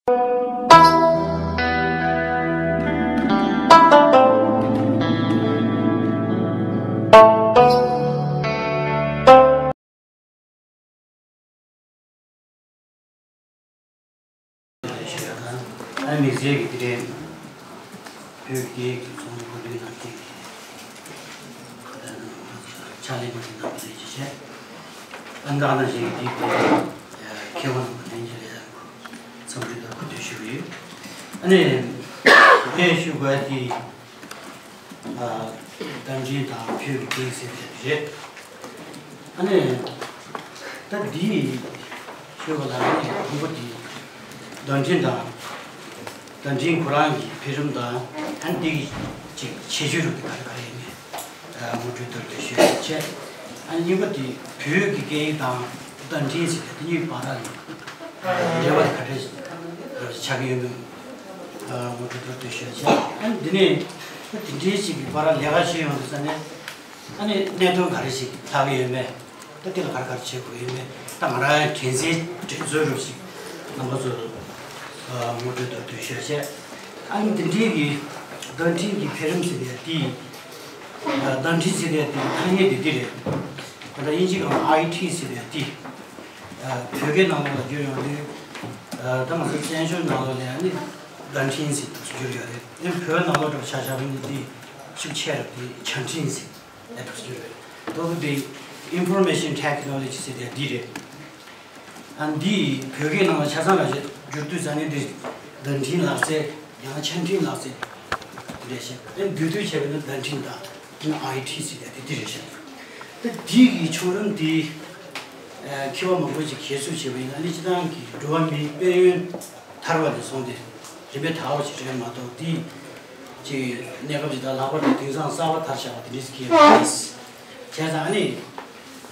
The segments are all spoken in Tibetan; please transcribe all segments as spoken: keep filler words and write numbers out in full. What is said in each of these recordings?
ཨ་མི་ཚེ་གི་དེ་རིང་བོད་ཀྱི་ཚོང་འགུག་ལས་ནང་བསྟན་གྱི་ཕྱག་ལས་མ་ཞིག་གནང་བ་ལས་ཀྱི་བྱས། ཨ་མདའ་ནང་བཞིན་གྱི་དེའི་ཐད་མཁས་དབང་རྣམ་པ་ལྷན་རྒྱས་ལ་འཚམས་འདྲི་དང་གུས་བསྟུན་ཞུ་གི་ཡོད། ཨ་ནི་དེ་ཞུ་དགོས་དེ། བརྡ་འཕྲིན་དང་བོད་ཀྱི་སྐད་ཡིག་ཟེར་བའི་དེ་རེད། ཨ་ནི་ད་འདི་ཞུ་བ་ལ་ནི་དང་པོ་འདི་བརྡ་འཕྲིན་དང་བརྡ་འཕྲིན་ཁོ་རང་གི་འཕེལ་རིམ་དང་ཨ་ནི་འདི་གི་ཅིག་ཁྱད་ཆོས་རུ་དེ་ག་རེ་ག་རེ་ཡིན་ནས་ངོ་སྤྲོད་མདོར་བསྡུས་ཞུས་བྱས། ཨ་ནི་གཉིས་པ་འདི་བོད་ཀྱི་སྐད་ཡིག་དང་བརྡ་འཕྲིན་ཟེར་བའི་དེ་གཉིས་བར་ལ་འབྲེལ་བ་ག་འདྲ་ཆགས་ཀྱི་ཡོད་མེད་ངོ་སྤྲོད་མདོར་བསྡུས་ཞུས་བྱས། ཨ་ནི་འདི་ནས་ད་དེ་འདྲའི་ཞིག་གི་བར་ལས་ཀ་བྱེད་ཡོང་དུས་ཙ་ནས་ཨ་ནི་གནད་དོན་ག་རེ་ཞིག་ལྷག་གི་ཡོད་མེད། ད་དེ་ལ་ག་རེ་ག་རེ་བྱེད་དགོས་ཡོད་མེད། ད་ང་རང་དྲན་གསོའི་དྲན་གསོའི་རུ་ཞིག་རྣམ་པ་ཚོར་ངོ་སྤྲོད་མདོར་བསྡུས་ཞུས་བྱས། ཨ་ནི་འདི་འདྲའི་གི་བརྡ་འཕྲིན་གྱི་འཕེལ་རིམ་ཟེར་ཡ་དེ། བརྡ་འཕྲིན་ཟེར་ཡ་དེ་ཐ་སྙད་དེ་འདི་རེད། ད་ལྟ་དབྱིན་ཇི་སྒང་ལ་ཨའི་ཊི་ཟེར་ཡ་དེ། བོད་སྐད་ནང་ལོགས་ལ་བསྒྱུར་ཡོང་དུས། ད་ང་ཚོ་བཙན་བྱོལ་ནང་ལོགས་ལ་ཡང་ནི་བརྡ་འཕྲིན་ཟེར་དུས་སུ་བསྒྱུར་ཡོད་རེད། ཨེ་བོད་ནང་ལོགས་འགྲོ་ཆ་བཞག་པ་ཡིན་ན་དེ་ཤུགས་ཆེ་རེད། དེ་ཆ་འཕྲིན་ཟེར་ཡ་དུས་སུ་བསྒྱུར་ཡོད་རེད། ལྟོ་གོས་དེ་Information Technology ཟེར་ཡ་དེ་རེད། ཨ་འདི་བོད་སྐད་ནང་ལ་ཆ་ཚང་ལ་བསྒྱུར་དུས་ཙ་ནི་འདི་བརྡ་འཕྲིན་ལག་རྩལ་ཡང་ན་ཆ་འཕྲིན་ལག་རྩལ་དེ་འདྲ་ཞིག་ཨ་འདུས་སྡོད་བྱས་པ་ཡིན་ན་བརྡ་འཕྲིན་དང་ཨ་ནི་ཨའི་ཊི་ཟེར་ཡ་དེ་འདི་རེད་ཤག་ད་འདི་གི་བྱུང་རིམ་འདི་མཁས་པ་མང་པོ་ཅིག་ཁྱད་གསོད་བྱས་པ་ཡིན་ན་ཨ་ནི་སྤྱི་བཏང་གི་འགྲོ་བ་མིའི་དཔལ་ཡོན་དར་བ་ནས་བཟུང་སྟེ་རིམ་པས་དར་བ་ཅིག་རེད་མ་གཏོགས་འདི་ཅིག་གནས་སྐབས་ཅིག་དང་ལྷག་པར་དུ་དེང་སང་གསར་པ་དར་བཞག་པ་དེ་འདྲ་ཞིག་གི་ཡོད་མ་རེད། བྱས་ཙང་ཨ་ནི།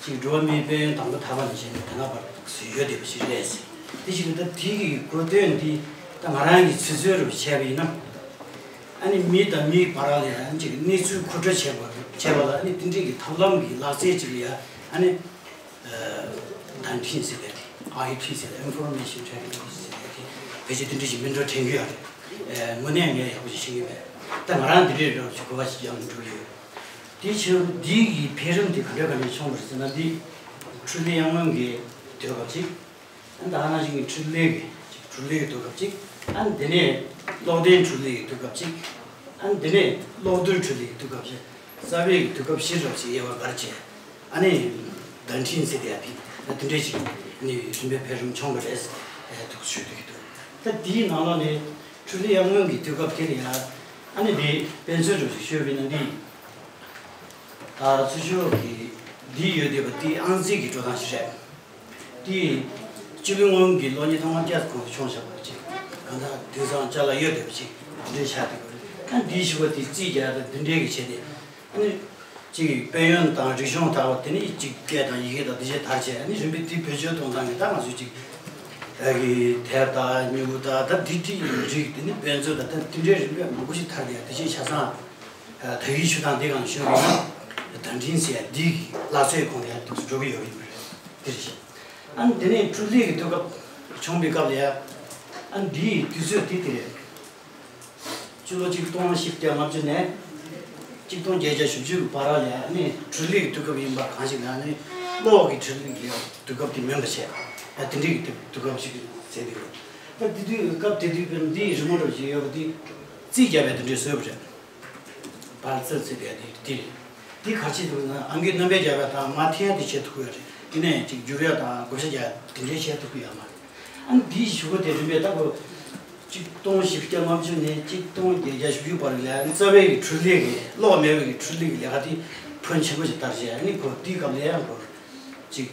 ཅིག་འགྲོ་བ་མིའི་དཔལ་ཡོན་དང་པོ་དར་བ་ནས་བྱས་ནས་ད་ལྟ་བར་དུ་ཡོད་བསྡད་པ་ཞིག་རེད། དེ་བཞིན་དུ་ད་དེ་གི་གོ་དོན་འདི་ད་ང་རང་གི་ཚིག་མཛོད་རུ་བྱས་པ་ཡིན་ན། ཨ་ནི་མི་དང་མིའི་བར་ལ་ཡང་ཅིག་གནས་ཚུལ་མཁོ་སྤྲོད་བྱས་པ་བྱས་པ་ལ་ཨ་ནི་དེ་འདྲའི་གི་ཐབས་ལམ་གྱི་ལག་རྩལ་ཅིག་ལ་ཡང་ཨ་ནི། བརྡ་འཕྲིན་ཟེར་བའི་དེ་ཨའི་ཊི་ཟེར་བའི་Information Technology ཟེར་བའི་དེ་ཕལ་ཆེར་དེ་འདྲ་ཞིག་མིན་འགྲོ་དྲན་གྱི་ཡོད་རེད། དངོས་གནས་ངས་ཡག་པོ་ཞིག་ཤེས་ཀྱི་མེད། ད་ང་རང་འདི་འདྲའི་རོགས་ཞིག་གོ་བ་ཞིག་ཡང་འགྲོ་གི་ཡོད། དེའི་ཕྱིར་འདི་གི་འཕེལ་རིམ་དེ་ག་འདྲ་ག་འདྲ་བྱུང་བ་རེད་ཟེར་ན། འདི་འཕྲུལ་ལས་གཡར་སྔོན་གྱི་དུས་སྐབས་ཅིག་ཨ་ནི་ད་ག་ནང་བཞིན་གྱི་འཕྲུལ་ལས་ཀྱི་འཕྲུལ་ལས་ཀྱི་དུས་སྐབས་ཅིག་ཨ་ནི་དེ་ནས་གློག་ལྡན་འཕྲུལ་ལས་ཀྱི་དུས་སྐབས་ཅིག་ཨ་ནི་དེ་ནས་གློག་རྡུལ་འཕྲུལ་ལས་ཀྱི་དུས་སྐབས་ཅིག་རྩ་བའི་དུས་སྐབས་བཞི་རབ་ཅིག་དབྱེ་བ་འགར་བྱས། ཨ་ནི་བརྡ་འཕྲིན་ཟེར་དེ་ཡ་དེ་དེ་འདྲས་ཅིག་ནི་རིམ་པས་འཕེལ་རིམ་བྱུང་བ་རེད་ཟེར་དུ་ཞུ་འདོད་ཀྱི་འདུག་ད་དེའི་ནང་ལོགས་ནས་འཕྲུལ་ལས་གཡར་སྔོན་གྱི་དུས་སྐབས་དེ་ལ་ཡ་ཨ་ནི་དེ་དཔེ་མཚོན་རུ་ཞིག་ཤོད་པ་ཡིན་ན། འདི་ཨ་ཚུར་ཤོག་གི་འདི་ཡོད་བསྡད་པ་དེ་ཨང་རྩིས་ཀྱི་འགྲོ་སྟངས་ཤིག་རེད། དེ་སྤྱི་ལོའི་སྔོན་གྱི་ལོ་ཉིས་སྟོང་ལྔ་བརྒྱ་གོང་དུ་བྱུང་བཞག་པ་ཅིག་གང་ལྟར་དེང་སང་ཅ་ལག་ཡོད་བསྡད་པ་ཅིག་འདི་འདྲའི་ཆགས་བསྡད་པ་རེད། ཨ་འདིའི་ཞུ་བ་དེ་རྩིས་རྒྱག་ཡ་དང་འདི་འདྲའི་གི་བྱས་ཏེ། ཨ་ནི་གཅིག་དཔལ་ཡོན་དང་རིག་གཞུང་དར་བ་དེ་ནི་གཅིག་སྐད་དང་ཡི་གེ་དང་དེ་བཞིན་དར་བྱས། ཨ་ནི་རིམ་པས་དེ་བེད་སྤྱོད་གཏོང་སྟངས་ཀྱི་ད་ང་ཚོས་གཅིག་ཨ་གི་དེབ་དང་སྨྱུ་གུ་དང་ད་འདི་འདྲའི་རིགས་དེ་ནི་དཔེ་མཛོད་དང་ད་དེ་འདྲའི་རིམ་པས་མང་པོ་ཞིག་དར་བསྡད་ཡ། དེ་བཞིན་ཆ་ཚང་ད་གིན་ཞུ་སྟངས་འདི་གང་ཞུ་བ་ཡིན་ན་བརྡ་འཕྲིན་ཟེར་ཡ་འདི་གི་ལག་རྩལ་གོང་ནས་ཡར་འགྲོ་གི་ཡོད་པ་ཡིན་པ་རེད། དེ་རེད། ཨ་ནི་དེ་ནས་འཕྲུལ་ལས་ཀྱི་དུས་སྐབས་བྱུང་བའི་སྐབས་ལ་ཡ་ཨ་ནི་འདིའི་དུས་ཚོད་དེ་དེ་རེད། སྤྱི་ལོ་གཅིག་སྟོང་བཞི་བརྒྱ་ལྔ་བཅུ་ནས་གཅིག་སྟོང་བརྒྱད་བརྒྱ་བཞི་བཅུ་གི་བར་ལ་ཡ་ནི་འཕྲུལ་ལས་ཀྱི་དུས་སྐབས་ཡིན་པ་གང་ཞིག་ན་ནི་གློག་གི་འཕྲུལ་ལས་ཀྱི་དུས་སྐབས་དེ་མིན་པ་བྱས། ཨ་དེ་འདྲའི་གི་དུས་དུས་སྐབས་ཤིག་ཟེར་གྱི་ཡོད། ད་དེ་དུས་སྐབས་དེ་དུས་འདིའི་རི་མོ་འདྲ་ཞིག་ཡོད་པ་དེ་རྩིས་རྒྱག་པའི་དེ་འདྲའི་བཟོས་པ་རེད། བར་རྩེ་ཚེ་བའི་དེ་དེ་རེད། དེ་ག་ཅི་འདུག་ན་ཨང་ཀི་རྣམ་པས་རྒྱག་པ་དང་མ་མཐའ་དེ་བྱེད་ཐུབ་ཀྱི་ཡོད་རེད། དེ་ནས་ཅིག་བསྒྱུར་ཡ་དང་བགོ་བཤའ་རྒྱག་ཡ་དེ་འདྲའི་བྱེད་ཐུབ་ཀྱི་ཡོད་མ་རེད། ཨ་ནི་འདིའི་གཞུག་གུ་དེ་རིམ་པས་ད་གོ་གཅིག་སྟོང་བཞི་བརྒྱ་ལྔ་བཅུ་ནས་གཅིག་སྟོང་བརྒྱད་བརྒྱ་བཞི་བཅུ་བར་ལ་ཨ་ནི་རྩ་བའི་གི་འཕྲུལ་ལས་ཀྱི་གློག་མེད་པའི་གི་འཕྲུལ་ལས་ཀྱི་ལས་ཀ་དེ་ཕོན་ཆེན་པོ་ཞིག་དར་བྱས། ཨ་ནི་གོ་དེའི་སྐབས་ལ་ཡང་གོ་གཅིག་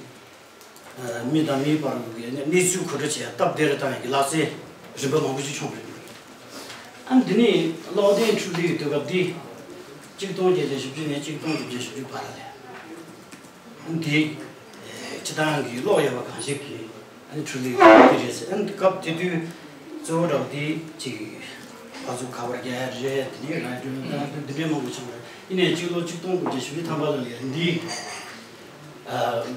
མི་དང་མིའི་བར་གྱི་གནས་ཚུལ་མཁོ་སྤྲོད་བྱེད་ཡ་སྟབས་བདེ་རུ་བཏང་ཡ་གི་ལག་རྩལ་རིམ་པ་མང་པོ་ཞིག་བྱུང་བ་རེད། ཨ་འདི་ནི་གློག་ལྡན་འཕྲུལ་རིག་གི་དུས་སྐབས་འདི་གཅིག་སྟོང་བརྒྱད་བརྒྱ་བཞི་བཅུ་ནས་གཅིག་སྟོང་དགུ་བརྒྱ་བཞི་བཅུ་བར་ལ་རེད། ཨ་འདི་སྤྱི་བཏང་གི་གློག་ཡོད་པ་གང་ཞིག་གི་ཨ་ནི་འཕྲུལ་རིག་འདི་རེད་ཟེར། ཨ་ནི་སྐབས་དེ་དུས་གཙོ་བོ་འདྲ་བོ་འདི་གཅིག་ཕར་ཚུར་ཁ་པར་རྒྱག་ཡ་རེད། དེ་ནས་ར་ཌིའོ་དང་འདི་འདྲའི་མང་པོ་བྱུང་བ་རེད། ཡིན་ནའི་གཅིག་ལོ་གཅིག་སྟོང་དགུ་བརྒྱ་བཞི་བཅུ་ཐམ་པ་ལ་ལས་འདི་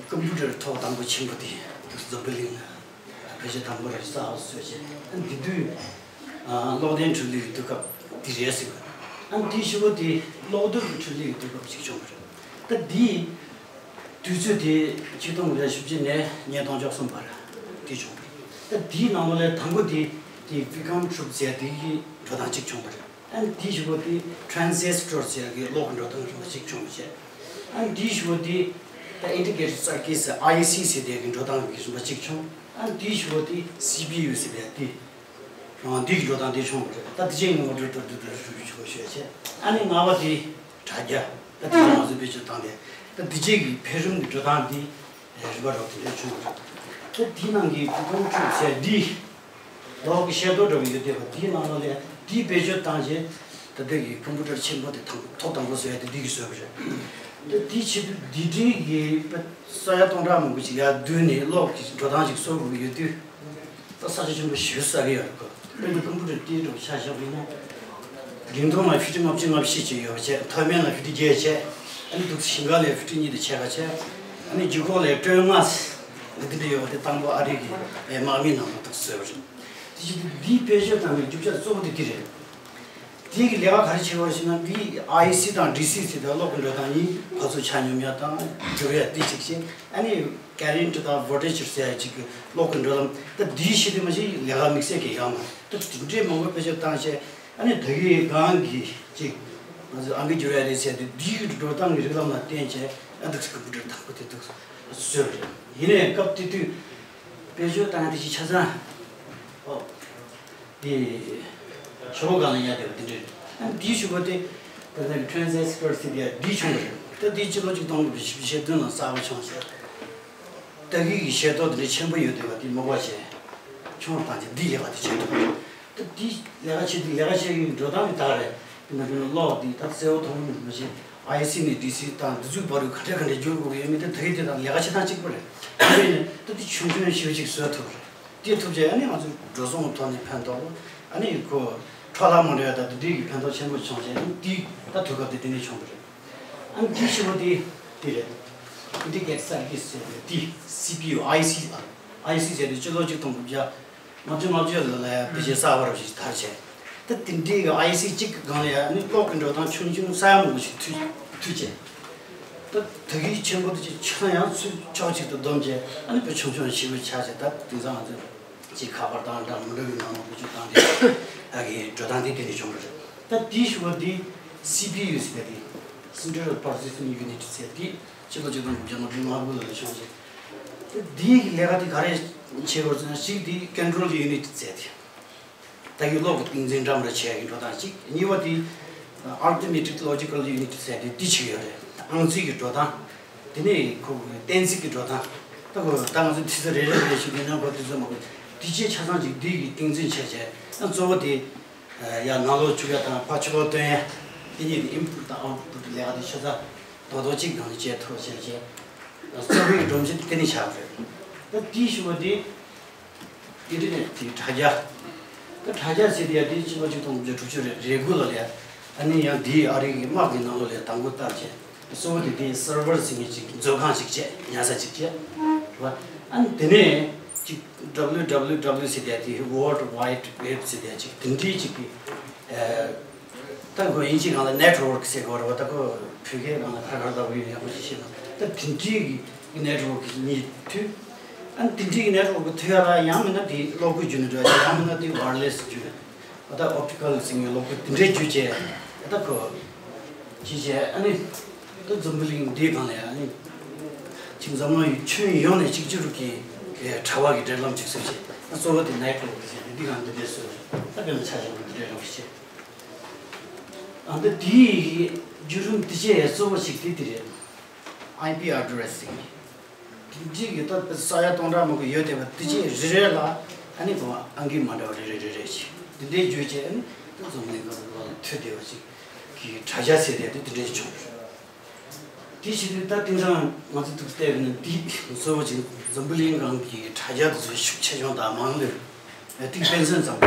ཀམ་པུ་ཊར་ཐོག་དང་པོ་ཆེན་པོ་དེ་འཛམ་བུ་གླིང་ལ་ ཕལ་ཆེར་དང་པོ་རེད། གསར་པ་བཟོས་བྱས། ཨ་ནི་དེ་དུས་ཨ་གློག་ལྡན་འཕྲུལ་ལས་ཀྱི་དུས་སྐབས་དེ་རེད་ཟེར་གི། ཨ་ནི་དེའི་གཞུག་གུ་དེ་གློག་རྡུལ་གྱི་འཕྲུལ་ལས་ཀྱི་དུས་སྐབས་ཅིག་བྱུང་བ་རེད། ད་འདིའི་དུས་ཚོད་དེ་ཆིག་སྟོང་དགུ་བརྒྱ་བཞི་བཅུ་ནས་ཉིས་སྟོང་བཅུ་གསུམ་བར་དེ་བྱུང་བ་རེད། ད་དེའི་ནང་ལོགས་ལ་དང་པོ་དེ་དེ་Wickham Throop ཟེར་དེ་གི་འགྲོ་སྟངས་ཅིག་བྱུང་བ་རེད། ཨ་ནི་དེའི་གཞུག་གུ་དེ་Transistor ཟེར་གི་གློག་གི་འགྲོ་སྟངས་རིམ་པ་ཅིག་བྱུང་བ་བྱས། ཨ་ནི་དེའི་གཞུག་གུ་དེ་ད་Integrated Circuits I C ཟེར་དེ་གི་འགྲོ་སྟངས་ཀྱི་རིམ་པ་ཅིག་བྱུང་། ཨ་ནི་དེའི་གཞུག་གུ་དེ་C P U ཟེར་དེ་དེ་རང་འདི་གི་འགྲོ་སྟངས་དེ་བྱུང་བ་རེད། ད་དེ་ཅིག་ངོ་སྤྲོད་ཏོག་ཙམ་ཏོག་ཙམ་ཞུ་ཞུ་ཞུ་བྱས། ཨ་ནི་ལྔ་པ་དེ་དྲ་རྒྱ། ད་དེ་ང་ཚོ་བེད་སྤྱོད་བཏང་སྟེ། ད་དེ་རྗེས་ཀྱི་འཕེལ་རིམ་གྱི་འགྲོ་སྟངས་འདི་རིམ་པ་རོབ་ཏུ་ལས་བྱུང་བ་རེད། ད་དེའི་ནང་གི་Wickham Throop ཟེར་འདི་གློག་གི་ཤེལ་རྡོག་འདྲ་བོ་ཡོད་བསྡད་པ་དེའི་ནང་ལོགས་ལ་དེའི་བེད་སྤྱོད་བཏང་རྗེས་ད་ལྟ་གི་ཀམ་པུ་ཊར་ཆེན་པོ་དེ་དང་ཐོག་དང་པོ་བཟོས་ཏེ་འདི་གི་བཟོས་པ་རེད། ད་དེའི་ཆེད་དུ་འདི་འདྲའི་གི་ས་ཡ་སྟོང་ཕྲག་མང་པོ་ཅིག་ཡར་བསྡུས་ནས་གློག་གི་འགྲོ་སྟངས་ཅིག་བཟོ་དགོས་ཀྱི་ཡོད་དུས། ད་ས་ཆ་ཆེན་པོ་ཞེ་པོ་ཟ་གི་ཡོད་རེད་ཁོ། དཔེར་ན་ཀམ་པུ་ཊར་དེའི་འགྲོ་ཆ་བཞག་པ་ཡིན་ན། རིང་ཐུང་ལ་ཕི་ཊི་ལྔ་བཅུ་ང་བཞི་བྱས་ཡོད་པ་བྱས། མཐོ་དམན་ལ་ཕི་ཊི་བརྒྱད་བྱས། ཨ་ནི་འདུག་ཞིང་ཁ་ལ་ཕི་ཊི་གཉིས་དང་ཕྱེད་ཀ་བྱས། ཨ་ནི་རྒྱུ་ཁོག་ལ་སྤྲོད་ལྔ་འདི་འདྲ་ཡོད་པ་དེ་དང་པོ་ཨ་རི་གི་དམག་མིའི་ནང་ལ་འདུག་བཟོས་པ་རེད། དེ་བཞིན་དུ་འདིའི་བེད་སྤྱོད་བཏང་བའི་རྒྱུ་ཆ་གཙོ་བོ་དེ་འདི་རེད། དེ་གི་ལས་ཀ་ག་རེ་བྱེད་པ་ཞེ་ན། འདི་ཨའི་སི་དང་ཌི་སི་ཟེར་དུས་གློག་གི་འགྲོ་སྟངས་གཉིས་ཕར་ཚུར་ཆ་སྙོམས་ཡ་དང་སྒྱུར་ཡ་དེ་གཅིག་བྱས། ཨ་ནི་ཀ་རེན་ཊི་དང་ཝོལ་ཊེ་ཇི་ཟེར་ཡ་གཅིག་གི་གློག་གི་འགྲོ་ལམ། ད་འདིའི་ཆེད་དུ་མ་གཞི་ལས་ཀ་དམིགས་བསལ་གྱི་ཡོད་མ་རེད། ད་དེ་འདྲའི་མང་པོ་བེད་སྤྱོད་བཏང་བྱས། ཨ་ནི་ད་གིན་གང་གི་གཅིག་ང་ཚོས་ཨང་ཀི་སྒྱུར་ཡ་རེད་ཟེར་དུས་འདིའི་འགྲོ་སྟངས་ཀྱི་རིགས་ལམ་ལ་བརྟེན་བྱས། ཨ་འདུག་སེ་ཀམ་པུ་ཊར་དང་པོ་དེ་འདུག་སེ་བཟོས་པ་རེད། ཡིན་ནའི་སྐབས་དེ་དུས་བེད་སྤྱོད་བཏང་ཡ་དེ་ཅིག་ཆ་ཚང་། ཨོ། དེ་ཞོགས་པ་སྒང་ལ་ཉལ་བསྡད་པ་དེ་འདྲ་རེད། ཨ་ནི་དེའི་གཞུག་གུ་དེ་ད་ལྟ་གི་ཊེ་རན་སི་སི་ཊར་ཟེར་དེ་འདི་བྱུང་བ་རེད། ད་དེ་སྤྱི་ལོ་ཆིག་སྟོང་དགུ་བརྒྱ་བཞི་བཅུ་ཞེ་བདུན་ལ་གསར་པ་བྱུང་ཟེར། ད་གིན་གི་ཤེལ་རྡོག་དེ་འདྲ་ཆེན་པོ་ཡོད་བསྡད་པ་དེ་མ་དགོས་བྱས། ཆུང་རུ་བཏང་བྱས་འདི་ལས་ཀ་དེ་བྱེད་ཐུབ་པ་རེད། ད་འདི་ལས་ཀ་བྱེད་དུས་ལས་ཀ་བྱེད་ཀྱི་འགྲོ་སྟངས་དེ་དག་རེད། དེ་ནང་བཞིན་གློག་འདི་ད་གསལ་པོ་མཐོང་མི་ཤེས། ཨའི་སི་ནས་ཌི་སི་དང་འདི་ཚོའི་བར་དུ་ག་འདྲ་ག་འདྲ་བསྒྱུར་དགོས་ཀྱི་ཡོད་མེད་དེ་ད་གིན་དེ་དང་ལས་ཀ་བྱེད་སྟངས་གཅིག་པ་རེད། དེ་ཡིན་ནའི་ད་འདི་ཆུང་ཆུང་ཞེ་པོ་ཅིག་བཟོ་ཐུབ་པ་རེད། དེ་ཐུབ་བྱས་ཨ་ནི་ང་ཚོ་འགྲོ་སོང་ཐོག་ནས་ཕན་ཐོགས། ཨ་ནི་ཁོ་འཕྲོ་བརླག་མ་འགྲོ་ཡ་ད་དེ་འདྲའི་གི་ཕན་ཐོགས་ཆེན་པོ་བྱུང་བྱས། ཨ་ནི་དེ་ད་དུས་སྐབས་དེ་དེ་ནས་བྱུང་བ་རེད། ཨ་ནི་དེའི་ཕྱི་པོ་དེ་དེ་རེད། Integrated Circuits ཟེར་བའི་དེ་སི་པི་ཡུ། ཨའི་སི། ཨའི་སི་ཟེར་དེ་སྤྱི་ལོ་ཆིག་སྟོང་དགུ་བརྒྱ་ལྔ་བཅུ་ང་བརྒྱད་ལོ་ལ་ཡ་ཕལ་ཆེར་གསར་པ་རུ་ཞིག་དར་བྱས། ད་དེ་འདྲའི་གི་ཨའི་སི་གཅིག་གི་སྒང་ལ་ཡ་ཨ་ནི་གློག་གི་འགྲོ་སྟངས་ཆུང་ཆུང་ས་ཡ་མང་པོ་ཞིག་མཐུད་མཐུད་བྱས། ད་ད་གིན་ཆེན་པོ་དེ་ཅིག་ཆ་ཡང་ཚུར་ཕྱོགས་གཅིག་ཏུ་བསྡོམས་བྱས། ཨ་ནི་དཔེ་ཆུང་ཆུང་ཞེ་པོ་ཆགས་བྱས། ད་དེང་སང་ང་ཚོས་ཅིག་ཁ་པར་དང་འདྲ་མི་འདྲ་གི་ནང་ལ་བེད་སྤྱོད་བཏང་སྟེ། ཨ་གི་འགྲོ་སྟངས་དེ་དེ་ནས་བྱུང་བ་རེད། ད་དེའི་གཞུག་གུ་དེ་སི་པི་ཡུ་ཟེར་དེ་Central Processing Unit ཟེར་དེ་སྤྱི་ལོ་ཆིག་སྟོང་དགུ་བརྒྱ་ལྔ་བཅུ་ང་དགུ་ལོ་ལ་བྱུང་རྗེས། ད་དེའི་ལས་ཀ་དེ་ག་རེ་བྱེད་དགོས་ཟེར་ན། གཅིག་དེ་Control Unit ཟེར་དེ། ད་གི་གློག་གི་ཏིང་འཛིན་འདྲ་མི་འདྲ་བྱེད་ཡག་གི་འགྲོ་སྟངས་གཅིག་གཉིས་པ་དེ་Arithmetic Logical Unit ཟེར་དེ་འདི་གཅིག་ཡོད་རེད། ཨང་རྩིས་ཀྱི་འགྲོ་སྟངས། དེ་ནས་ཁོ་གི་གཏན་ཚིགས་ཀྱི་འགྲོ་སྟངས། ད་ཁོ་ད་ང་ཚོ་དུས་ཚོད་རེ་རེ་རེ་ཞིག་ཡིན་ན་ཁོ་དུས་ཚོད་མ་ཁོ་དེ་ཆེས་ཆ་ཚང་ཅིག་འདི་གི་ཏིང་འཛིན་བྱས་བྱས། ཨ་གཙོ་བོ་དེ་ཡར་ནང་ལོགས་བཅུག་ཡ་དང་ཕར་ཕྱི་ལོགས་བཏོན་ཡ། དེ་གཉིས་དེ་Input དང་Output ལས་ཀ་དེ་ཆ་ཚང་རྡོག་རྡོག་གཅིག་ནང་ནས་བྱས་ཐུབ་བྱས་བྱས། གཙོ་བོའི་སྒྲོམ་གཞི་དེ་ནས་ཆགས་རེད། ད་དེའི་གཞུག་གུ་དེ། ཨིན་ཊར་ནེཊ་དེ་དྲ་རྒྱ། ད་དྲ་རྒྱ་ཟེར་དེ་ཡ་དེ་ཕྱི་ལོ་ཆིག་སྟོང་དགུ་བརྒྱ་དྲུག་ཅུ་རེ་དགུ་ལོ་ལ་ཡ། ཨ་ནི་ཡང་དེའི་ཨ་རི་གི་དམག་གི་ནང་ལོགས་ལ་ཡ་དང་པོ་བཏབ་བྱས། གཙོ་བོ་དེ་དེའི་སར་ཝར་ཟེར་མཁན་ཅིག་མཛོད་ཁང་ཅིག་བྱས། ཉར་ས་ཅིག་བྱས། རེད་བ། ཨ་ནི་དེ་ནས་ཅིག་W W W ཟེར་དེ་ཡ་དེ་World Wide Web ཟེར་དེ་ཡ་ཅིག་དེ་འདྲའི་ཅིག་གི་ཨ། ད་ཁོ་དབྱིན་ཇིའི་སྒང་ལ་ནེཊ་ཝོརྐ་ཟེར་གོ་རེད་བ། ད་ཁོ་བོད་སྐད་སྒང་ལ་ཁ་ཁར་ལྟ་བུ་ཡོད་ཡག་པོ་ཞིག་ཤེས་ན། ད་དེ་འདྲའི་གི་ནེཊ་ཝོརྐ་གཉིས་མཐུད། ཨ་ནི་དེ་འདྲའི་གི་ནེཊ་ཝོརྐ་མཐུད་ཡ་ལ་ཡང་མིན་ན་དེ་གློག་སྐུད་བརྒྱུད་ནས་འགྲོ་ཡ། ཡང་མིན་ན་དེ་ཝར་ལེ་སི་བརྒྱུད། ད་ཨོབ་ཊི་ཀལ་ཟེར་མཁན་གློག་སྐུད་དེ་འདྲའི་བརྒྱུད་བྱས། ད་ཁོ་ཅི་བྱས། ཨ་ནི་ད་འཛམ་བུ་གླིང་འདིའི་སྒང་ལ་ཡ་ཨ་ནི་ཅིག་འཛམ་གླིང་ཁྱོན་ཡོངས་ནས་གཅིག་གྱུར་གྱི་དྲ་བ་གི་འབྲེལ་ལམ་ཅིག་བཟོས་བྱས། ད་གཙོ་བོ་དེ་ནེཊ་ཝོརྐ་ཟེར་དེ་འདི་སྒང་འདི་འདྲའི་བཟོས། ད་དཔེར་ན་ཆ་བཞག་ན་འདི་འདྲའི་རང་བཞིན་བྱས། ཨ་ནི་དེའི་བརྒྱུད་རིམ་དེ་བྱས་གཙོ་བོ་ཞིག་དེ་དེ་རེད། ཨའི་པི་ཨེ་ཌི་རེ་སི་ཟེར་མཁན། དེ་འདྲའི་གི་ད་ས་ཡ་སྟོང་ཕྲག་མང་པོ་ཡོད་བསྡད་པ་དེ་བྱས་རེ་རེ་ལ་ཨ་ནི་ཁོ་ཨང་ཀི་མ་འདྲ་བ་རེ་རེ་རེ་རེ་ཞིག་དེ་འདྲའི་བརྒྱུད་བྱས། ཨ་ནི་ད་འཛམ་གླིང་ག་ལ་མཐུད་བསྡད་པ་ཞིག་གི་དྲ་རྒྱ་ཟེར་དེ་དེ་འདྲའི་བྱུང་། དེ་བྱེད་དུས་ད་དེང་སང་ང་ཚོ་ཐུགས་བལྟས་པ་ན་འདི་གཙོ་བོ་ཅིག་འཛམ་བུ་གླིང་སྒང་གི་དྲ་རྒྱ་དེ་ཚོ་ཤུགས་ཆེ་ཆུང་དང་མང་ལོས་ཏིག་དཔེ་མཚོན་ཙམ།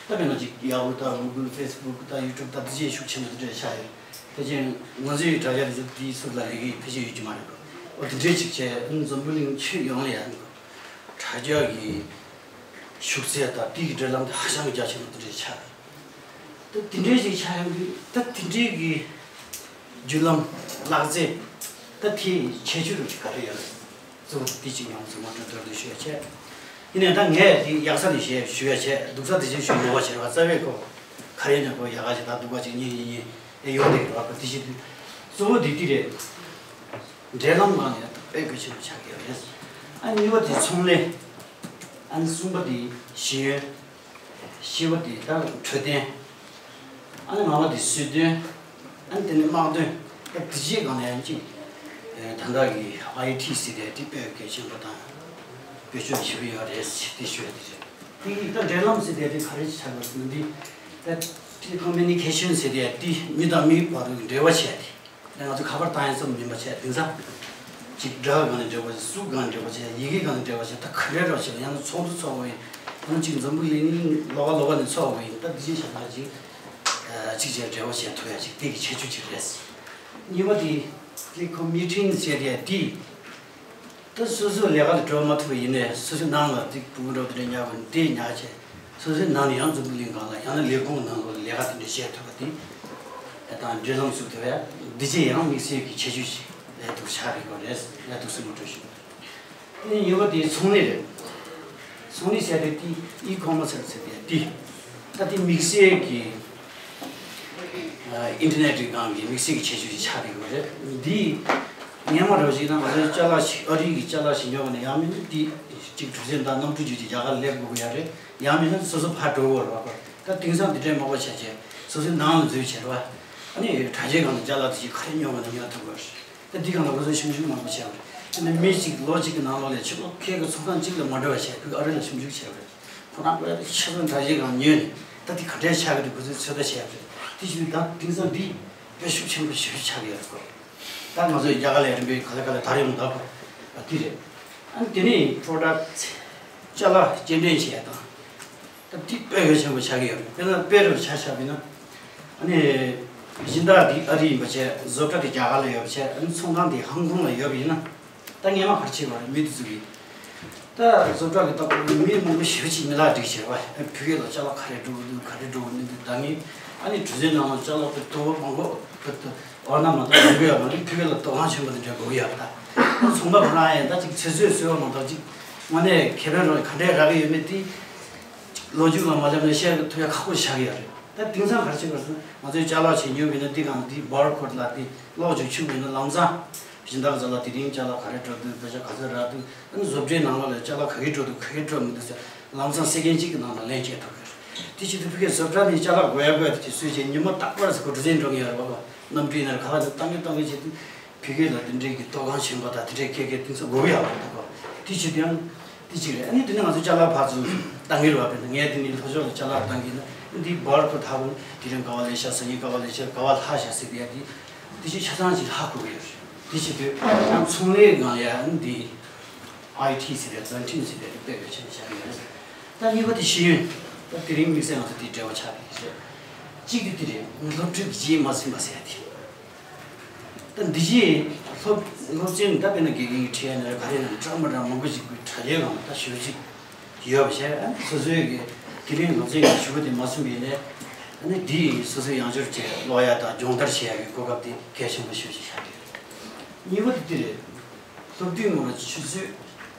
ད་དཔེར་ན་ཅིག་ཡ་ཧུ་དང་གུ་གུལ། ཕེ་སི་བུག་དང་ཡུ་ཊུབ་དང་དེ་ཚོ་ཤུགས་ཆེན་པོ་དེ་འདྲ་ཆགས་ཡོད། དེ་བཞིན་ང་ཚོའི་དྲ་རྒྱ་དེ་ཚོ་དེའི་ཟུར་ལ་ལས་ཀའི་ཕལ་ཆེར་ཡོད་ཀྱི་མ་རེད་གོ། འོ་དེ་འདྲའི་ཅིག་བྱས། འཛམ་བུ་གླིང་ཁྱོན་ཡོངས་ལ་ཡང་དྲ་རྒྱ་གི་ ཤུགས་ཚད་དང་དེ་གི་འབྲེལ་ལམ་དེ་ཧ་ཅང་གི་རྒྱ་ཆེན་པོ་དེ་འདྲ་ཆགས། ད་དེ་འདྲའི་ཞིག་ཆགས་ཡོང་དུས་ད་དེ་འདྲའི་གི་བརྒྱུད་ལམ་ལག་རྩལ་ད་དེའི་ཁྱད་ཆོས་རུ་ཅིག་ག་རེ་ཡོད་རེད། གཙོ་བོ་དེ་གཅིག་ཉམས་སུ་མ་འགྲོ་དོར་དུ་ཞུ་ཡ་བྱས། ཡིན་ནའི་ད་ངས་དེ་ཡག་ས་ནས་བཤད་ཞུ་ཡ་བྱས་སྡུག་ས་དེ་བཞིན་ཞུ་མི་བ་བྱས་པ་རྩ་བའི་ཁོ་ག་རེ་ནས་ཁོ་ཡག་ག་ཞིག་ད་སྡུག་ག་ཅིག་གཉིས་གཉིས་གཉིས་ཨེ་ཡོང་དེ་གི་བ་ཁོ་དེ་བཞིན་དུ་གཙོ་བོ་དེ་དེ་རེད། འབྲེལ་ལམ་ངང་ནས་དཔེ་གལ་ཆེན་པོ་ཆགས་ཀྱི་ཡོད་རེད། ཨ་གཉིས་པ་དེ་ཚོང་ལས། ཨ་ནི་གསུམ་པ་དེ་ཤེས་ཡོན། བཞི་པ་དེ་ད་འཕྲོད་བསྟེན། ཨ་ནི་ལྔ་པ་དེ་སྲོལ་གཏོད། ཨ་ནི་དེ་ནས་དམག་དོན། ད་དེ་རྗེས་གང་ལ་ཡང་གཅིག་ད་ལྟ་གི་ཨའི་ཊི་ཟེར་དེ་དེ་དཔེ་གལ་ཆེན་པོ་དང་། བེད་སྤྱོད་ཞིབ་ཡོད་རེད་དེ་ཞུ་ཡ་དེ་རེད། དེ་ཡིས་ད་འབྲེལ་ལམ་ཟེར་དེ་དེ་ག་རེ་ཆགས་པ་ཟེར་ན་འདི། ད་ཊེ་ལི་ཀོ་མུ་ནི་ཀེ་ཤན་ཟེར་དེ་དེ་མི་དང་མི་བར་དུ་འབྲེལ་བ་བྱས་ཏེ། ང་ཚོ་ཁ་པར་བཏང་ཡ་ཙམ་མིན་པ་བྱས་དེང་སང་། ཅིག་སྒྲ་གང་ནས་འབྲེལ་བ་བྱས་གཟུགས་གང་ནས་འབྲེལ་བ་བྱས་ཡི་གེ་གང་ནས་འབྲེལ་བ་བྱས་ད་ག་རེ་རོགས་བྱས་ཡང་ན་ཚོགས་འདུ་ཚོགས་པ་ཡིན། ཡང་ཅིག་འཛམ་བུ་གླིང་ལོགས་ཀ་ལོགས་ཀ་ནས་ཚོགས་པ་ཡིན་ད་འདི་ཅིག་བྱས་ན་ཅིག་ཅིག་བྱས་འབྲེལ་བ་བྱས་ཐུབ་ཡ་ཅིག་དེ་གི་ཁྱད་ཆོས་ཅིག་རེད། གཉིས་པ་དེ་ཀི་ལི་ཀོ་མི་ཊིང་ཟེར་ཡ་དེ། ད་སོ་སོའི་ལས་ཀ་ལ་འགྲོ་མ་ཐུབ་པ་ཡིན་ནའི་སོ་སོའི་ནང་ལ་ཏིག་ཕྲུ་གུ་འགྲོ་དེ་འདྲ་ཉར་དགོས་ནས་དེ་ཉར་བྱས་སོ་སོའི་ནང་ནས་ཡང་འཛམ་བུ་གླིང་སྒང་ལ་ཡང་ན་ལས་ཁུངས་ནང་ལོགས་ལ་ལས་ཀ་དེ་འདྲ་བྱེད་ཐུབ་པ་དེ་དང་འབྲེལ་ལམ་བཙུགས་ཐུབ་ཡ་འདི་བྱས་ཡང་དམིགས་བསལ་གྱི་ཁྱད་ཆོས་ཤིག་ལས་སྡུག་ཆགས་རེད་པ་རེད་ལས་སྡུག་སེམས་མ་སྤྲོ་ཞིག་དེ་ཡོད་པ་དེ་ཚོང་ལས་རེད། ཚོང་ལས་ཟེར་དེ་དེ་ཨི་ཀོ་མར་སི་ཟེར་དེ་དེ་ད་དེ་དམིགས་བསལ་གྱི། ཨིན་ཊར་ནེཊ་གི་སྒང་གི་དམིགས་བསལ་གྱི་ཁྱད་ཆོས་ཤིག་ཆགས་བསྡད་ཡོད་རེད། འདི་སྔོན་མ་རེད་ཅིག་ན་ང་ཚོའི་ཅ་ལག་ཞིག་ཨ་རི་གི་ཅ་ལག་ཞིག་ཉོ་བ་ན་ཡང་མིན་ན་འདི་གཅིག་གྲུ་གཟིངས་དང་གནམ་གྲུ་བརྒྱུད་ཅིག་རྒྱ་གར་སླེབས་དགོས་ཀྱི་ཡོད་རེད། ཡང་མིན་ན་སོ་སོ་ཕར་འགྲོ་དགོས་རེད་བ། ད་དེང་སང་འདི་འདྲའི་མང་པོ་བྱས་བྱས་སོ་སོའི་ནང་ལ་འཛུལ་བྱས་རེད་བ། ཨ་ནི་དྲ་རྒྱའི་སྒང་ལ་ཅ་ལག་དེ་ཅིག་ག་རེ་ཉོ་བ་ན་ཉོ་ཐུབ་དགོས་རེད། ད་འདི་སྒང་ལ་ང་ཚོས་ཞིབ་འཇུག་མང་པོ་བྱས་པ་རེད། དེ་ནས་མི་གཅིག་ལོ་གཅིག་གི་ནང་ལོགས་ལ་ཕྱི་ལོགས་ཁྱེད་ཀྱི་ཚོང་ཁང་གཅིག་ལ་མ་འགྲོ་བ་བྱས་ཕ་གི་ཨ་རི་ལ་ཞིབ་འཇུག་བྱས་པ་རེད། ཁོ་རང་ཁོ་ཡ་དེ་ཆ་ཚང་འདྲ་བྱེད་གང་ཉོས་ནས་ད་དེ་ག་འདྲས་ཆགས་ཀྱི་འདུག་ཁོ་ཚོས་ཚོད་ལྟ་བྱས་པ་རེད། དེ་བཞིན་ད་དེང་སང་འདི་དཔེ་ཤུགས་ཆེན་པོ་ཞེ་པོ་ཆགས་ཀྱི་ཡོད་རེད་ཁོ། ད་ང་ཚོས་རྒྱ་གར་ལ་རིམ་པས་ག་ལེ་ག་ལེ་དར་ཡོང་ད་ཁོ་ཨ་དེ་རེད། ཨ་ནི་དེ་ནས་པྲོ་ཌག་ཅ་ལག་སྐྱེལ་འདྲེན་བྱས་དང་། ད་དེ་དཔེ་གལ་ཆེན་པོ་ཆགས་ཀྱི་ཡོད་རེད། དཔེར་ན་དཔེ་རུ་ཆ་བཞག་པ་ཡིན་ན། ཨ་ནི་སྦྱིན་བདག་འདི་ཨ་རི་ཡིན་པ་བྱས་བཟོ་གྲྭ་འདི་རྒྱ་གར་ལ་ཡོད་པ་བྱས་ཨ་ནི་ཚོང་ཁང་འདི་ཧང་ཀོང་ལ་ཡོད་པ་ཡིན་ན། ད་སྔོན་མ་ག་རེ་བྱེད་པ་རེད་མི་དེ་ཚོ་གིས། ད་བཟོ་གྲྭ་གི་ད་མི་མང་པོ་ཞེ་པོ་ཅིག་མི་ལག་སྒྲིག་བྱས་པ་ཨ་ཕ་གི་ལ་ཅ་ལག་ག་རེ་འགྲོ་གི་འདུག་ག་རེ་འགྲོ་གི་མི་འདུག་ད་ངས་ཨ་ནི་གྲུ་གཟིངས་ནང་ལ་ཅ་ལག་དེ་ཏོག་མང་པོ་ཏོག་ཏོག་འོ་ན་མ་གཏོགས་ཡོང་གི་ཡོད་མ་རེད། ཕ་གི་ལ་ཏོག་ཧང་ཆེན་པོ་དེ་འདྲ་དགོས་ཀྱི་ཡོད་པ། ད་ཚོང་པ་ཁོ་རང་ཡང་ད་ཅིག་ཚེ་བསོད་གསོལ་བ་མ་གཏོགས་ཅིག་དངོས་གནས་ཁེ་ཕན་རོགས་ག་འདྲས་རག་གི་ཡོད་མེད་དེ་ལོ་རྒྱུས་ལ་མ་སླེབས་ན་བཤད་ཐུབ་ཡ་ཁག་པོ་ཆགས་ཀྱི་ཡོད་རེད། ད་དེང་སང་ག་རེ་བྱེད་དགོས་ཟེར་ན་ང་ཚོའི་ཅ་ལག་ཅིག་ཉོས་པ་ཡིན་ན་འདི་གང་འདི་བར་ཀོཌ་ལ་འདི་ཀློག་ཅིག་བྱུག་པ་ཡིན་ན་ལམ་སང་སྦྱིན་བདག་ཚོ་ལ་དེ་རིང་ཅ་ལག་ག་རེ་འགྲོ་འདུག་པེ་ཤ་ག་ཚོད་རག་འདུག་ཨ་ནི་བཟོ་གྲྭའི་ནང་ལོགས་ལ་ཅ་ལག་ག་གི་འགྲོ་འདུག་ག་གི་འགྲོ་མི་འདུག་ཟེར་ལམ་སང་སེ་ཀེན་གཅིག་གི་ནང་ལ་ལན་བྱེད་ཐུབ་ཀྱི་རེད། དེ་བྱེད་དུས་ཕ་གིའི་བཟོ་གྲྭ་ནས་ཅ་ལག་དགོས་ཡ་དགོས་ཡ་དེ་བཟོས་བྱས་ཉི་མ་རྟག་པར་ཟེར་གོ་གྲུ་གཟིངས་འགྲོ་མཁན་ཡོད་རེད་བ། གནམ་གྲུའི་ནང་ཁ་ལ་གཏང་གི་གཏང་གི་བྱེད་དུས་ཕ་གི་ལ་དེ་འདྲའི་གི་ཏོག་ཁང་ཆེན་པོ་དང་དེ་འདྲའི་ཁེ་ཁེ་དེང་སང་དགོས་ཀྱི་ཡོད་རེད་འདུག་གོ། དེ་བྱེད་དུས་ཡང་དེ་གཅིག་རེད། ཨ་ནི་དེ་ནས་ང་ཚོ་ཅ་ལག་ཕར་ཚུར་གཏང་གི་རེད་བ། དཔེར་ན་ངས་དེ་ནས་ལྷོ་ཕྱོགས་ལ་ཅ་ལག་གཏང་གི་ན་འདི་བར་ཁོ་ཐག་པོ་དེ་རིང་ག་བ་ལས་ཤག་སང་ཉིན་ག་བ་ལས་ཤག་ག་བ་ལྷག་ཤག་ཟེར་དེ་ཡ་དེ་དེ་ཅིག་ཆ་ཚང་ཅིག་ཧ་གོ་གི་ཡོད་རེད། དེ་བྱེད་དུས་ཡང་ཚོང་ལས་སྒང་ལ་ཡ་ཨ་ནི་འདི། ཨའི་ཊི་ཟེར་ཡ་བཟའ་འཕྲིན་ཟེར་ཡ་དེ་དཔེ་གལ་ཆེན་པོ་ཆགས་ཀྱི་ཡོད་རེད། ད་གཉིས་པ་དེ་ཤེས་ཡོན། ད་དེ་རིང་དམིགས་བསལ་ང་ཚོ་དེའི་འབྲེལ་བ་ཆགས་ཀྱི་ཡོད་རེད། གཅིག་དེ་དེ་རེད། སློབ་ཕྲུག་གི་རྗེས་མ་ཟིན་པ་ཟེར་ཡ་དེ། ད་འདི་རྗེས་སློབ་སློབ་ཚན་ད་དཔེར་ན་དགེ་རྒན་གྱི་ཁྲིད་ཡ་ནས་ག་རེ་ཡིན་ན་འདྲ་མི་འདྲ་མང་པོ་ཞིག་གི་དྲ་རྒྱའི་སྒང་ལ་ད་ཞུ་གཅིག་ཡོད་པ་བྱས། ཨ་ནི་སོ་སོའི་གི་དེ་རིང་སློབ་ཚན་གྱི་ཞུ་གི་དེ་མ་ཟིན་པ་ཡིན་ནའི་ཨ་ནི་འདི་ཡིན་སོ་སོའི་ཡང་སྦྱོར་བྱས་ཀློག་ཡ་དང་སྦྱོང་བརྡར་བྱེད་ཡ་གི་གོ་སྐབས་དེ་གལ་ཆེན་པོ་ཞེ་པོ་ཅིག་ཆགས་ཀྱི་ཡོད་རེད། གཉིས་པ་དེ་དེ་རེད། སློབ་དུས་སྔོན་ལ་ཆུ་ཚོད་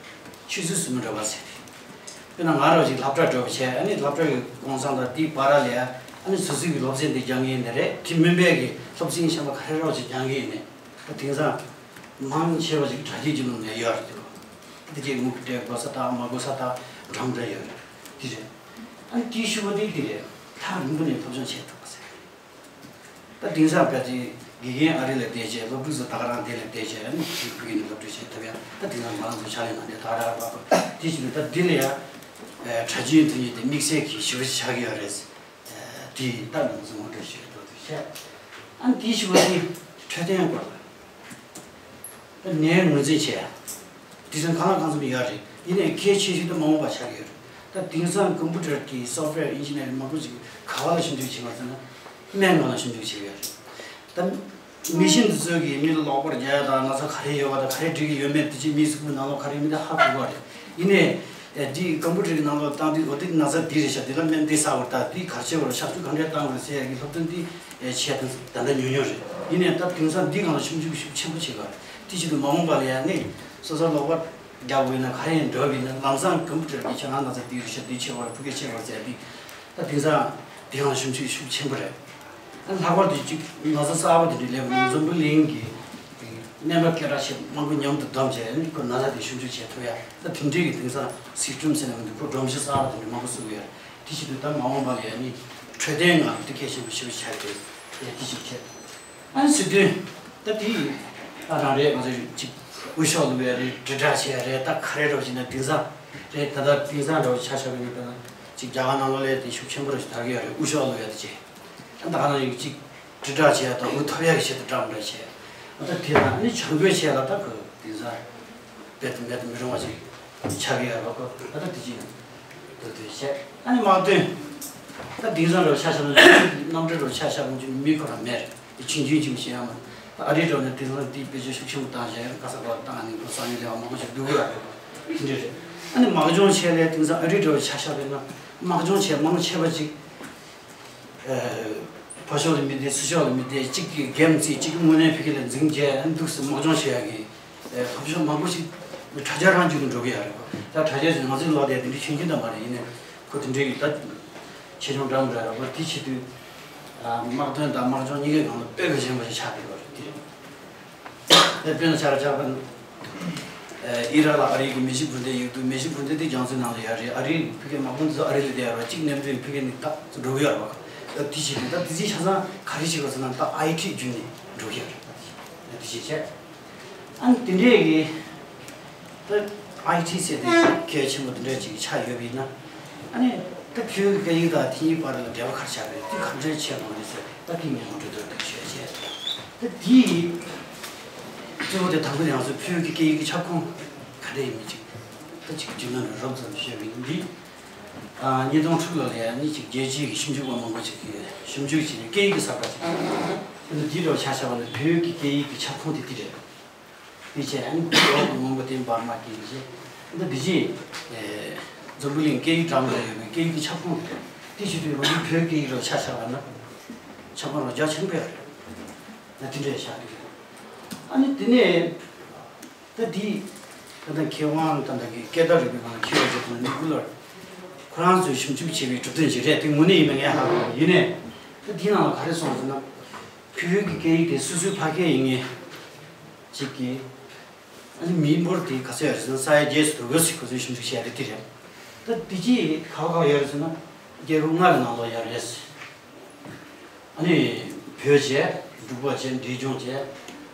ཆུ་ཚོད་སུ་མི་འདྲ་བ་ཟེར། དཔེར་ན་ང་རང་ཅིག་སློབ་གྲྭ་འགྲོ་བ་བྱས་ཨ་ནི་སློབ་གྲྭ་གི་གུང་སེང་དང་དེའི་བར་ལ་ཡ་ཨ་ནི་སོ་སོའི་གི་སློབ་ཚན་དེ་སྦྱང་གི་ཡིན་ནི་རེད། དེ་མིན་པའི་གི་སློབ་ཚན་གཞན་པ་ག་རེ་རོགས་ཅིག་སྦྱང་གི་ཡིན་ནི། ད་དེང་སང་མང་ཆེ་བ་ཅིག་དྲ་རྒྱའི་རྒྱུ་ནོར་ནས་ཡོད་རེད་དེ། ད་དེ་རྗེས་ངུ་གི་སྤྲད་དགོས་ས་དང་མ་དགོས་ས་དང་འགྲམ་འདྲ་ཡོད་རེད། དེ་རེད། ཨ་ནི་དེའི་ཤུགས་པ་དེ་དེ་རེད། ཐག་རིང་པོ་ནས་སློབ་སྦྱོང་བྱེད་ཐུབ་པ་ཟེར། ད་དེང་སང་ཕལ་ཆེར་དགེ་རྒན་ཨ་རི་ལ་བསྡད་བྱས་སློབ་ཕྲུག་ཚོ་ད་ག་རང་དེ་ལ་བསྡད་བྱས་ཨ་ནི་ཕྲུ་གུ་ཕ་གི་ནས་སློབ་ཁྲིད་བྱེད་ཐུབ་ཡ། ད་དེང་སང་ང་རང་ཚོ་ཕྱག་ལས་གནང་དེ་ད་ག་རང་རག་པ་དེ་བྱེད་དུས་ད་འདི་ལ་ཡ་གྲ་རྒྱུན་དུ་ཉིད་དེ་དམིགས་བསལ་གྱི་ཞུ་བ་ཆགས་ཀྱི་ཡོད་རེད། དེ་ད་ང་ཚོ་ངོ་སྤྲོད་ཞུ་འགྲོ་དུས་བཤད། ཨ་ནི་དེའི་ཞུ་བ་དེ་འཕྲོད་བསྟེན་སྐོར་ལ། ད་ནས་ངོས་འཛིན་བྱས། དེང་སང་གང་ལ་གང་འཚམ་ཡོད་རེད། ཡིན་ནའི་གལ་ཆེ་ཤོས་དེ་མ་འོངས་པ་ཆགས་ཀྱི་ཡོད་རེད། ད་དེང་སང་ཀམ་པུ་ཊར་གྱི་སོབ་ཝེར་ཨིན་ཇི་ནི་ཡར་མང་པོ་ཞིག་ག་བ་ལ་ཞིབ་འཇུག་བྱེད་པ་ཟེར་ན། སྨན་ཁང་ལ་ཞིབ་འཇུག་བྱེད་ཀྱི་ཡོད་རེད། ད་མི་ཤིན་ཏུ་ཚོས་ཀྱིས་མི་ལ་ལོག་པར་རྒྱག་ཡ་དང་ན་ཚ་ག་རེ་ཡོད་པ་དང་ག་རེ་འགྲིག་གི་ཡོད་མེད་དེ་ཅིག་མིའི་གཟུགས་པོའི་ནང་ལོགས་ག་རེ་མི་དེ་ཧ་གོ་གི་རེད། ཡིན་ནའི། ཨེ་འདི་ཀམ་པུ་ཊར་གྱི་ནང་ལོགས་བཏང་དུས་འོ་དེ་ན་ཚ་འདི་རེད་ཤག་འདི་ལ་སྨན་འདི་ཟ་བར་ད་འདི་ག་ཆེ་བར་གཤག་བཅོས་ག་འདྲས་བཏང་དགོས་ཟེར་ཡ་གི་སློབ་སྟོན་འདི་ཨེ་བྱས་དང་ད་ལྟ་ཉུང་ཉུང་རེད། ཡིན་ནའི་ད་དེང་སང་འདི་སྒང་ལ་ཞིབ་འཇུག་ཤུགས་ཆེན་པོ་བྱེད་དགོས་རེད། དེ་བྱེད་དུས་མ་འོངས་པ་ལ་ཡང་ནི་སོ་སོ་ལོག་པ་རྒྱག་དགོས་ན་ག་རེ་ཡིན་འགྲོ་བ་ཡིན་ན་ལམ་སང་ཀམ་པུ་ཊར་གྱི་ཁྱེད་རང་ན་ཚ་འདི་རེད་ཤག་འདི་ཆེ་བར་ཕྲུ་གུ་ཆེ་བར་ཟེར་འདི་ད་དེང་སང་འདི་སྒང་ལ་ཞིབ་འཇུག་ཤུགས་ཆེན་པོ་རེད། ལྷག་པར་དུ་གཅིག་ན་ཚ་གསར་པ་དེ་འདྲ་སླེབས་ནས་འཛམ་བུ་གླིང་གི་སྨན་པ་སྐད་གྲགས་ཆེ་མང་པོ་མཉམ་དུ་བསྡོམས་བྱས་ནས་ཁོ་ན་ཚ་དེ་ཞིབ་འཇུག་བྱེད་ཐུབ་ཡ་ད་དེ་འདྲའི་གི་དེང་སང་སི་སི་ཊམ་ཟེར་ན་མི་འདུག་ཁོ་སྒྲོམ་གཞི་གསར་པ་དེ་འདྲ་མང་པོ་བཟོ་གི་ཡོད་རེད། དེ་བྱེད་དུས་ད་མ་འོངས་པ་ལ་ཡ་ནི་འཕྲོད་བསྟེན་ངང་དེ་གལ་ཆེན་པོ་ཞེ་པོ་ཆགས་ཀྱི་རེད། དེ་བྱེད་ཆེད་ཨ་ནི་སྲིད་དོན་ད་དེ་ད་རང་རེད་ང་ཚོ་གཅིག་དབུ་ཤོག་བླུགས་ཡ་རེད་དྲིལ་བསྒྲགས་བྱེད་ཡ་རེད་ད་ག་རེ་རོགས་བྱེད་ན་དེང་སང་རེད་ད་ལྟ་དེང་སང་འདྲ་བོ་ཆ་བཞག་པ་ཡིན་ན་དཔེར་ན་གཅིག་རྒྱ་གར་ནང་ལོགས་ལ་དེ་ཤུགས་ཆེན་པོ་རེད་ཞིག་དར་གི་ཡོད་རེད། དབུ་ཤོག་བླུགས་ཡ་དེ་བྱེད། ད་ག་ནང་ཡོད་ཅིག་དྲིལ་བསྒྲགས་བྱས་དང་འུ་ཐོབ་ཡག་གི་ཆེད་དུ་འདྲ་མི་འདྲ་བྱས། ད་དེ་ལ་ནི་བྱ་འགུལ་བྱས་ལ་ད་ཁོ་དེང་སང་རྦད་དེ་མེད་དུ་མི་རུང་བ་ཞིག་ཆགས་ཀྱི་ཡོད་རེད་པ། ཁོ་ད་ལྟ་དེ་ཅི་ཡང་འདུག་དེ་བྱས་ཨ་ནི་དམག་དོན་ད་དེང་སང་རུ་ཆ་བཞག་ན་གནམ་གྲུ་རུ་ཆ་བཞག་ན་ཅིག་མི་ཁོ་རང་མེད་རེད། དེ་ཆུང་ཆུང་ཅིག་བྱས་ཡང་མ་ད་ཨ་རི་འགྲོ་ནས་དེང་སང་དེ་བེད་སྤྱོད་ཤུགས་ཆེན་པོ་བཏང་བྱས་ཡང་ག་ས་ག་བ་བཏང་ནས་ཁོ་སང་ཉིན་ལས་བ་མང་པོ་ཞིག་འདུག་གི་ཡོད་རེད། དེ་འདྲ་རེད། ཨ་ནི་དམག་སྦྱོང་བྱས་ལས་དེང་སང་ཨ་རི་འགྲོ་ཆ་བཞག་པས་ན་དམག་སྦྱོང་བྱས་མང་ཆེ་བ་ཅིག་ཕར་ཕྱོགས་ལ་མི་བསྡད་ཚུར་ཕྱོགས་ལ་མི་བསྡད་གཅིག་གིས་འགན་བརྩིས་གཅིག་གིས་དངོས་གནས་ཕ་གི་ལ་འཛིང་རྒྱས་འདུག་སེ་དམག་སྦྱོང་བྱེད་ཡག་གི་ཕར་ཕྱོགས་མང་པོ་ཞིག་དྲ་རྒྱ་རང་རྒྱུད་དུ་འགྲོ་གི་ཡོད་རེད། ད་དྲ་རྒྱ་ཞིག་ང་ཚོའི་ལོག་བསྡད་དེ་འདྲའི་ཆུང་ཆུང་ད་མ་རེད། ཡིན་ནའི་ཁོ་དེ་འདྲའི་གི་ད་ཆེ་ཆུང་འདྲ་མི་འདྲ་རེད། དེ་བྱེད་དུས་དམག་དོན་དང་དམག་སྦྱོང་གཉིས་ཀའི་སྒང་ལ་དཔེ་གལ་ཆེན་པོ་ཞིག་ཆགས་བསྡད་ཡོད་རེད། དེ་རེད། དཔེར་ན་ཆ་ར་ཆགས་པ་ཨི་རག་ལ་ཨ་རིའི་གི་མེ་ཤིང་འཕུར་མདེལ་ཡོད་འདུག་མེ་ཤིང་འཕུར་མདེལ་དེ་རྒྱ་མཚོའི་ནང་ལ་ཡོད་རེད། ཨ་རིའི་ཕ་གིའི་དམག་དཔུང་དེ་ཚོ་ཨ་རི་ལ་བསྡད་ཡོད་རེད། གཅིག་ནས་ཕ་གི་ནས་ད་འགྲོ་གི་ཡོད་རེད། དེ་བྱས་ནས་ད་དེ་ཚོས་ཆ་ཚང་ག་རེ་བྱེད་དགོས་ཟེར་ན་ད་ཨའི་ཊི་བརྒྱུད་ནས་འགྲོ་གི་ཡོད་རེད། དེ་བྱས་བྱས་ཨ་ནི་དེ་འདྲས་གི་ད་ཨའི་ཊི་ཟེར་དེ་གལ་ཆེན་པོ་དེ་འདྲས་ཅིག་ཆགས་ཡོད་པ་ཡིན་ན་ཨ་ནི་ད་བོད་ཀྱི་སྐད་ཡིག་དང་ཐིན་ཡིག་བར་ལ་འབྲེལ་བ་ག་རེ་ཆགས་རེད། དེ་ག་འདྲས་བྱས་ཡོང་རེད་ཟེར་ད་དེ་ངས་ངོ་སྤྲོད་མདོར་བསྡུས་ཤིག་བྱས། ད་དེ་གཙོ་བོ་དེ་དང་པོ་ཡང་སོ་བོད་ཀྱི་སྐད་ཡིག་གི་ཁྱབ་ཁོངས་ག་འདྲ་ཡིན་མིན་ཅིག་ད་ཅིག་རྒྱུས་ལོན་རོབ་ཙམ་ཞུས་པ་ཡིན། འདི་ཉིས་སྟོང་དྲུག་ལོ་ལ་ཡང་ནི་ཅིག་རྒྱལ་སྤྱིའི་ཞིབ་འཇུག་པ་མང་པོ་ཅིག་གིས་ཞིབ་འཇུག་བྱས་ནས་སྐད་ཡིག་གི་གསར་པ་ཅིག་ཨ་ནི་འདི་རུ་ཆ་བཞག་པ་ནི་བོད་ཀྱི་སྐད་ཡིག་གི་ཁྱབ་ཁོངས་དེ་འདི་རེད། དེ་བྱས་ཨ་ནི་འདི་འོག་གི་སྔོན་པོ་དེ་འབར་མ་སྐད་ཡིག་རེད། འདི་འདི་རྗེས་འཛམ་བུ་གླིང་སྐད་ཡིག་གྲངས་ལ་ཡོད་པའི་སྐད་ཡིག་གི་ཁྱབ་ཁོངས་རེད། དེ་བྱེད་དུས་རང་རྒྱུད་བོད་སྐད་ཡིག་རུ་ཆ་བཞག་པ་ན་ཁྱབ་ཁོངས་རུ་རྒྱ་ཆེན་པོ་ཡོད་རེད། ད་དེ་འདྲས་བཞག་རེད། ཨ་ནི་དེ་ནས་ད་འདི་ད་ལྟ་མཁས་དབང་ད་ལྟ་གི་སྐད་བརྡ་རིག་པའི་ནང་མཁས་པ་ཅིག་དང་ནི་ཀུ་ལར་ཁོ་རང་ཚོས་ཞིབ་འཇུག་བྱས་པའི་གྲུབ་དོན་ཅིག་རེད། དེ་དངོས་གནས་ཡིན་མིན་ངས་ཧ་གོ་མེད། ཡིན་ནའི་ད་འདི་ནང་ལ་ག་རེ་གསུངས་ཟེར་ན་བོད་ཀྱི་སྐད་ཡིག་དེ་སོ་སོའི་ཕ་སྐད་ཡིན་མཁན་ཅིག་གིས་ཨ་ནི་མི་འབོར་དེ་ག་ཚོད་ཡོད་རེད་ཟེར་ན་ས་ཡ་བརྒྱད་ཙམ་འདུག་གི་ཟེར་ཁོ་ཚོས་ཞིབ་འཇུག་བྱས་རེད། དེ་རེད། ད་དེ་ཅིག་ག་བ་ག་བ་ཡོད་རེད་ཟེར་ན་རྒྱལ་ཁབ་ལྔ་གི་ནང་ལོགས་ཡོད་རེད། ཨ་ནི་བོད་བྱས། འབྲུག་པ་བྱས། འབྲས་ལྗོངས་བྱས།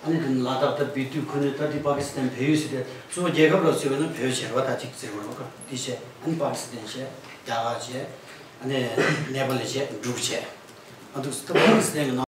ཨ་ནི་དེ་ནི་ལ་དྭགས་ད་བི་ཏུ་ཁུ་ནུ་ད་དེ་པ་ཀི་སི་ཐན་བལ་ཡུལ་ཟེར་ཏེ་གཙོ་བོ་རྒྱལ་ཁབ་ལ་ཟེར་བ་ན་བོད་བྱས་རེད་བ། ད་ཅིག་ཟེར་བ་རེད་བ། དེ་བྱས་ཨ་ནི་པ་ཀི་སི་ཐན་བྱས། རྒྱ་གར་བྱས། ཨ་ནི་ནེ་པ་ལི་བྱས། འབྲུག་བྱས། ཨ་འདུག་ད་པ་ཀི་སི་ཐན་གི་ནང་